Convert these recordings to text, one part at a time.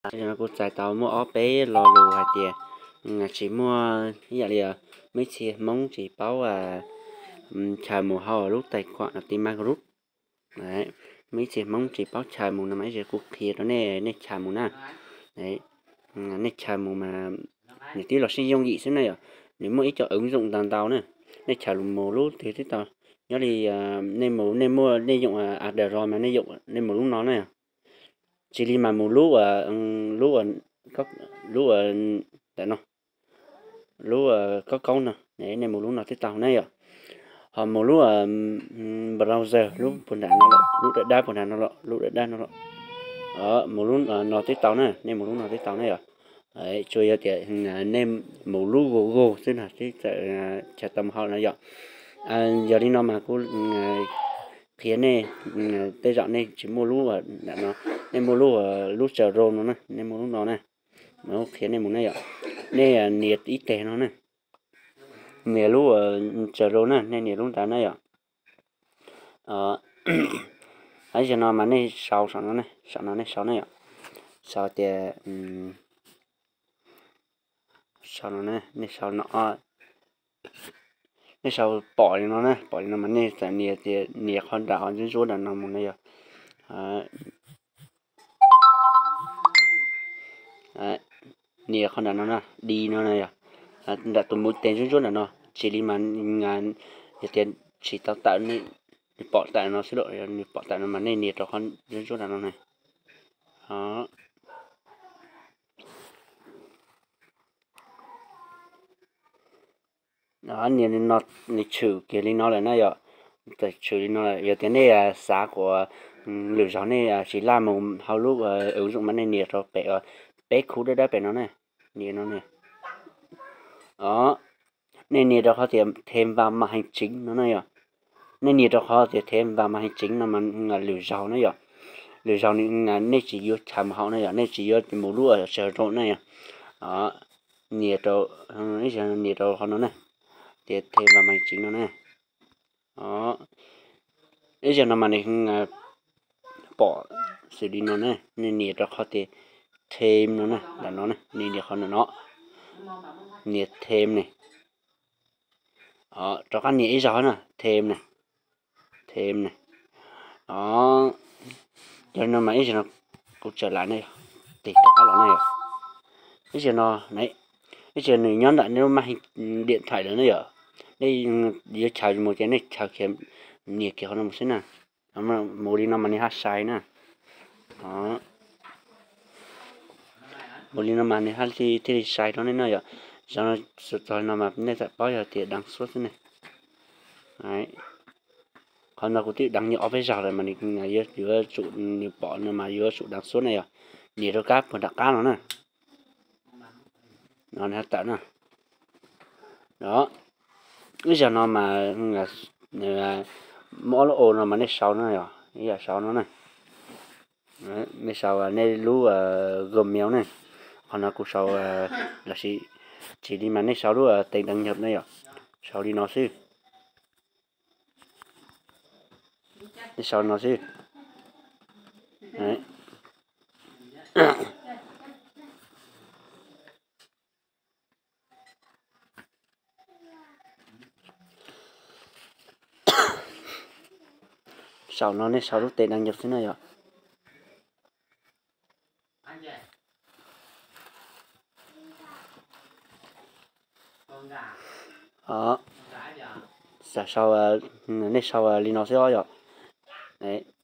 Kuv txais tau muaj ob peb lo lus hais tias tsis muaj, ib yam li muaj ib txhia Hmoob tsis paub chaws mus hauv lub tài khoản no ti ma group. Muaj ib txhia Hmoob tsis paub chaws mus no mas ib zaug kuv qhia rau nej, nej chaws mus na. Nej chaws mus mas nws twb los sib yooj yim xwb na yom. Nws muaj ib co ứng dụng ntau ntau na. Nej chaws mus lub twg twb tau. Nyob li nej mus, nej muaj, nej yoom a dawm ro mas nej yoom, nej mus lub no na. Tsis li mas mus lub, lub, lub ntawm no, lub koob koob no, nej mus lub no twb tau na yom. Ho mus lub browser, lub puag nram no, lub dawb dawb puag nram no los, lub dawb dawb no los, mus lub no twb tau na, nej mus lub no twb tau na yom. Tsuas yog tias nej mus lub Google xwb no twb txawm chaws tau mus hauv no yom. Yog li no mas kuv qhia nej, tej zaum nej tsis muaj lub ntawm no, nej muaj lub, lub Chrome no na, nej muaj lub no na, mas kuv qhia nej mus na yom. Nej nias ib teg no na, nias lub Chrome na, nej nias lub ntawd na yom. Ib zaug no mas nej sau saum no, saum no nej sau na yom. Sau tias, sau no, nej sau no, nej sau pom li no na, pom li no mas nej txawm nias tias, nias qhov nram qhov ntsuab ntsuab nram no mus na yom. Nias qhov nram no na, đi no na yom. Nram tus mũi tên ntsuab ntsuab nram no, tsis li mas yog tias tsis tau tawm, nws pom tawm no xwb lauj, nws pom tawm no mas nej nias rau qhov ntsuab ntsuab nram no na. Nias li no, nws tshwm kiag li no lawm na yom. Txawm tshwm li no lawm, yog tias nej xav kom lwm zaug nej tsis laj mus hauv lub ứng dụng mas nej nias rau pem, peb khub dawb dawb pem no na. Nias no, nej nias rau qhov tias thêm vào màn hình chính no na yom. Nej nias rau qhov tias thêm vào màn hình chính no mas lwm zaug na yom. Lwm zaug nej tsis yuav chaws mus hauv na yom, nej tsis yuav mus lub Chrome na yom. Nias rau, nias rau qhov no na, tias thêm vào màn hình chính no na. Ib zaug no mas nws pom xws li no na, nej nias rau qhov tias thêm no na, ntawm no na, nej nias qhov no, nias thêm ne. Rov qab nias ib zaug na, thêm ne, thêm ne. Yog li no mas ib zaug no kuv tseem laim ne, tig rov qab los na yom. Ib zaug no, ib zaug nws nyob ntawm nej lub màn hình điện thoại lawm na yom. Nej yuav chaws mus ces nej chaws kiag, nias kiag qhov no mus xwb na. Mus li no mas nws haj sai na. Mus li no mas nws haj li thiaj li sai rau nej no yom. Zaum no, txog no mas nej txawm paub yog tias đăng xuất xwb ne. Qhov no kuv twb đăng nyiaj ob peb zaug lawm mas nws yuav tsum, nws pom no mas yuav tsum đăng xuất na yom. Nias rau kab puag nram qab no na. No nws tawm na. Ib zaug no mas muaj ob lub o no mas nej sau no yom, ib yam sau no na. Nej sau nej lub Gmail ne. Qhov no kuv sau, los sis tsis li mas nej sau lub tên đăng nhập na yom. Sau li no xwb. Nej sau no xwb. Saum no nej sau lub tên đăng nhập xwb na yom. Xav sau, nej sau li no xwb os yom.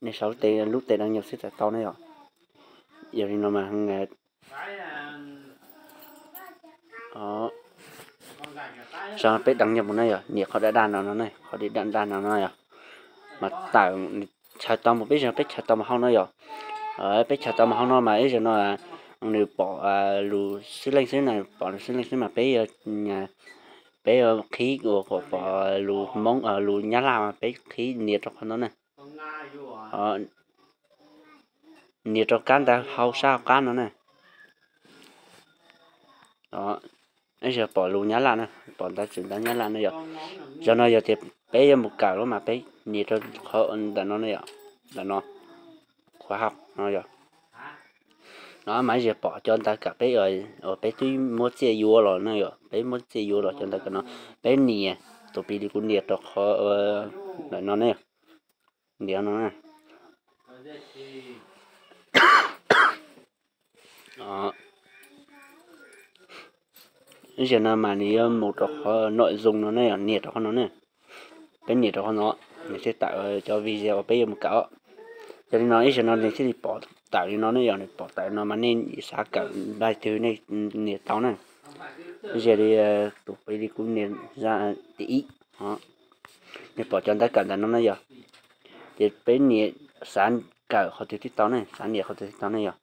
Nej sau lub tên đăng nhập xwb txawm tau na yom. Yog li no mas sau peb đăng nhập mus na yom, nias qhov daj daj no no ne, qhov daj daj no no yom. Mas tawm, chaws tau mus, peb zaug peb chaws tau mus hauv no yom. Peb chaws tau mus hauv no mas ib zaug no nws pom lus xwb leej xwb na, pom lus xwb leej xwb mas peb, peb qhib ua kom pom lus Hmoob, lus Nyab Laj mas peb qhib nias rau qhov no na. Nias rau kab ntawv hauv sab hauv qab no na. Ib zaug pom lus Nyab Laj na, pom ntawv txwm ntawv Nyab Laj no yom. Zaum no yog tias peb yuav mus kawm lawm mas peb nias rau qhov ntawm no na yom, ntawm no, khóa học no yom. No mas ib zaug pom cov ntawv kawm peb uas peb twb muab txiaj yuav los na yom, peb muab txiaj yuav los cov ntawv kawm no, peb nias, tus pis li kuv nias rau qhov ntawm no ne, nias no na. Ib zaug no mas nws yuav mus rau qhov nội dung no ne, nias rau qhov no ne. Peb nias rau qhov no, nws thiaj tawm cov video uas peb yuav mus kawm. Yog li no ib zaug no nws thiaj li pom tawm li no ne, yog nws pom tawm no mas nej xav kawm npaum twg nej nias tau na. Ib zaug li tus pis li kuv nias zaj tim ib, nws pom cov ntawv kawm ntawm no na yom. Ces peb nias xav kawm qhov twg thiaj tau ne, xav nias qhov twg thiaj tau ne yom.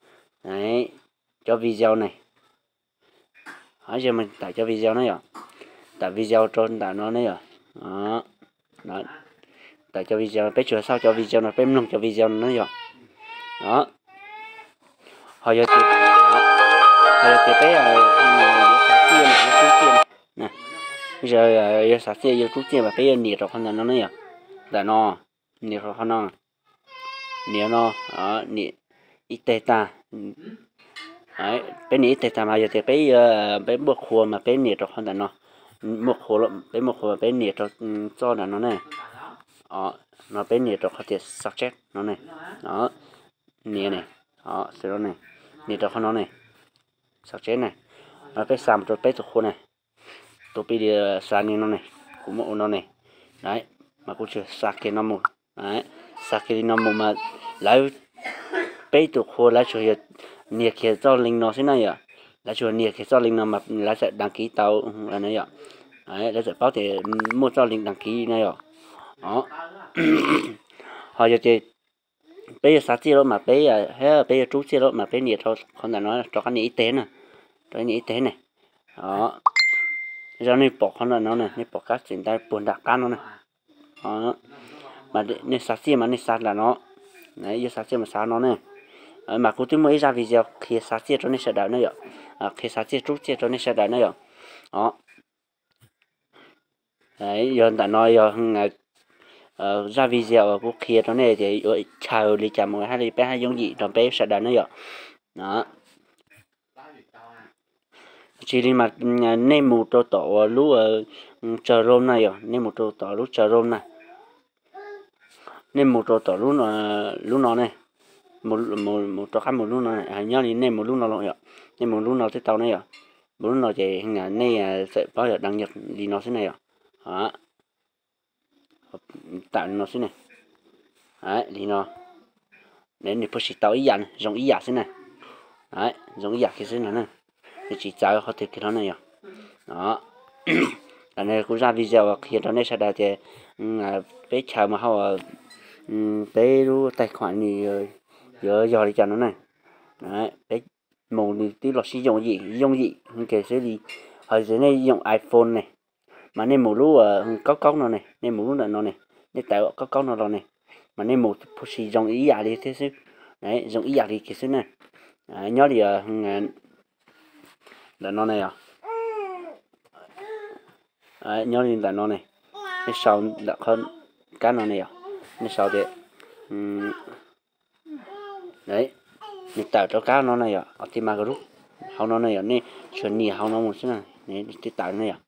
Cov video ne, ib zaug mas tawm cov video na yom, tawm video rau ntawm no ne yom. Tawm cov video, peb tsuas xauj cov video no, peb mloog cov video no na yom. Ho yog tias, ho yog tias peb yuav xav txiaj, yuav rub txiaj, yuav xav txiaj yuav rub txiaj mas peb yuav nias rau qhov ntawm no ne yom. Ntawm no, nias rau qhov no, nias no, nias ib teg tag. Peb nias ib teg tag mas yog tias peb, peb muaj qhua mas peb nias rau qhov ntawm no, muaj qhua, peb muaj qhua mas peb nias rau txoj ntawm no ne. No peb nias rau qhov tias subject no ne, nias ne, xwb no ne, nias rau qhov no ne, subject ne, peb xa mus rau peb tus qhua ne. Tus pis li xav li no ne, kuv muab ua no ne, mas kuv tsuas xa kiag no mus. Xa kiag li no mus mas lawv, peb tus qhua lawv tsuas yog nias kiag txoj link no xwb na yom. Lawv tsuas nias kiag txoj link no mas lawv txawm đăng ký tau na yom. Lawv txawm paub tias muaj txoj link đăng ký na yom. Ho yog tias peb yuav xav txiaj lawm mas peb, peb yuav rub txiaj lawm mas peb nias rau qhov ntawm no, rov qab nias ib teg na, rov nias ib teg ne. Yog nej pom qhov ntawm no ne, nej pom kab txim ntawv puag nram qab no ne, mas nej xav txiaj mas nej xav nram no, yuav xav txiaj mas xav no ne. Mas kuv twb muaj ib zaj video qhia xav txiaj rau nej sawv daws na yom, qhia xav txiaj rub txiaj rau nej sawv daws na yom. Yog ntawm no yog zaj video uas kuv qhia rau nej tias yuav chaw li cas mus haj li peb haj yooj yim rau peb sawv daws na yom. Tsis li mas nej mus rau tom uas lub Chrome na yom, nej mus rau tom lub Chrome na, nej mus rau tom lub no ne, mus rov qab mus lub no, nyob li nej mus lub no los yom, nej mus lub no twb tau ne yom. Mus lub no ces nej txawm paub yog đăng nhập li no xwb na yom. Tawm li no xwb ne, li no, nws phua si tau ib yam, zoo ib yam xwb na, zoo ib yam kiag xwb no na, nws tsis txawv qhov twg kiag no ne yom. Lam no kuv zaj video uas qhia rau nej sawv daws tias peb chaw mas haj, peb lub tài khoản nws yuav yog li cas no na. Peb mus nws twb los sib yooj yim, yooj yim kiag xwb li. Ho tias nej yooj iPhone ne, mas nej mus lub kaub kaub no ne, nej mus lub ntawm no ne, nej tawm kaub kaub no los ne, mas nej mus phua si zoo ib yam li thiab xwb, zoo ib yam li kiag xwb na. Nyob li ntawm no ne yom, nyob li ntawm no ne, nej sau ntawm qhov kab no ne yom, nej sau tias, nws tawm rau kab no na yom, optima group hauv no ne yom, nej tsuas nias hauv no mus xwb na, twb tawm ne yom.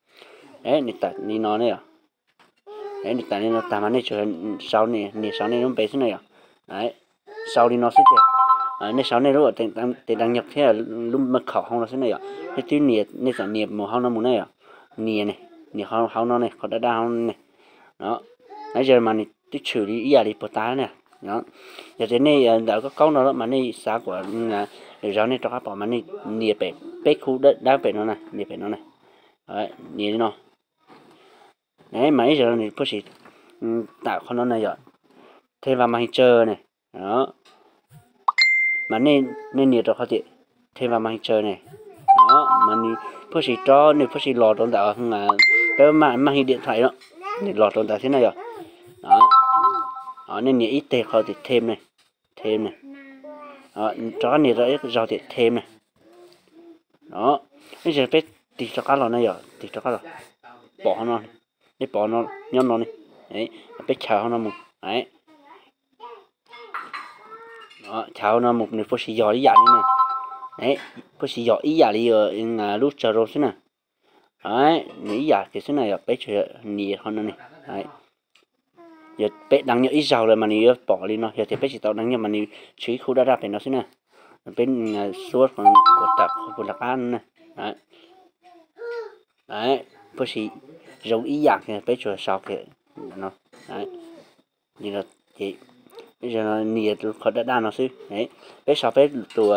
Nws tawm li no ne yom, nws tawm li no tag mas nej tsuas sau, nias sau nej lub npe xwb na yom. Sau li no xwb ces nej sau nej lub tes đăng nhập thiab lub mật khẩu hauv no xwb na yom. Nej twb nias, nej txawm nias mus hauv no mus na yom, nias ne, nias hauv no ne, qhov dab dab hauv ne. Nov, nov zaug mas nws twb tshwm li ib yam li puag ta na. Yog tias nej ntawm kaub kaub no mas nej xav kom lwm zaus nej rov qab pom mas nej nias pem peb khub dawb pem no na, nias pem no na, nias li no. Mas ib zaug no nws phua si tawm qhov no na yom, thêm vào màn hình chờ ne. Mas nej nias rau qhov tias thêm vào màn hình chờ ne, mas nws phua si rov, nws phua si los rau ntawm peb màn hình điện thoại no, nws los rau ntawd thiab na yom. Nej nias ib teg qhov tias thêm ne, thêm ne, rov qab nias rau ib zaug tias thêm ne. Ib zaug peb tig rov qab los na yom, tig rov qab los, pom no, nej pom no, nyob no ne, peb chaws hauv no mus, chaws hauv no mus nws phua si yog ib yam li na. Puag si yog ib yam li lub tsawg rau xwb na. Nws ib yam kiag xwb na, yog peb tsuas nias qhov no ne. Yog peb deev nyob ib zaug lawm mas nws yuav pom li no, yog tias peb tsis tau deev nyob mas nws tshwm ib khub daj daj pem no xwb na. Peb xuab kom tawm qhov puag nram qab no na. Puag si zoo ib yam kiag, peb tsuas sau kiag no. Ces nias qhov daj daj no xwb. Peb sau peb tus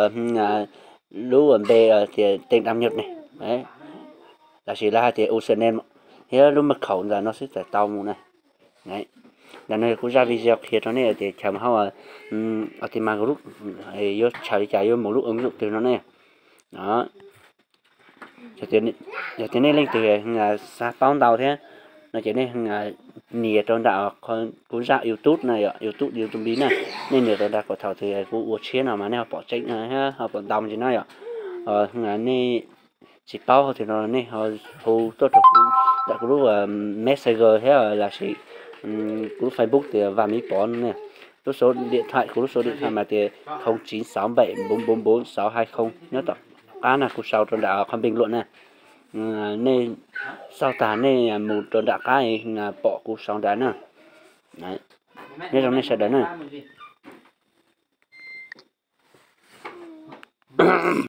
lub npe tias teej dam nyuj ne, lossis lawv hais tias username thiab lub mật khẩu ntawm no xwb txawm tau mus na. Ntawm no kuv zaj video qhia rau nej tias chaw mus hauv Optima Group yuav chaw li cas, yuav mus lub ứng dụng twg no ne. Yog tias nej leej twg xav paub ntau thiab no ces nej nias rau nram kuv zaj YouTube na, yog YouTube, YouTube na, nej nias rau nram kom thaum twg kuv ua tshiab no mas nej ho pom tseeb thiab ho pom ntau ntsis na yom. Nej tsis paub hauv twg no nej ho hu tuaj rau kuv nram kuv lub Messenger thiab lossis kuv lub Facebook tias Vam Miv Pov ne. Lub số điện thoại, kuv lub số điện thoại mas tias không chín sáu bảy bốn bốn bốn sáu hai không, nyob tom qab na, kuv sau rau nram qhov bình luận na. Nej xauj tag nej mus rau nram qab pom kuv sau nrad na. Nyob zoo nej sawv daws na.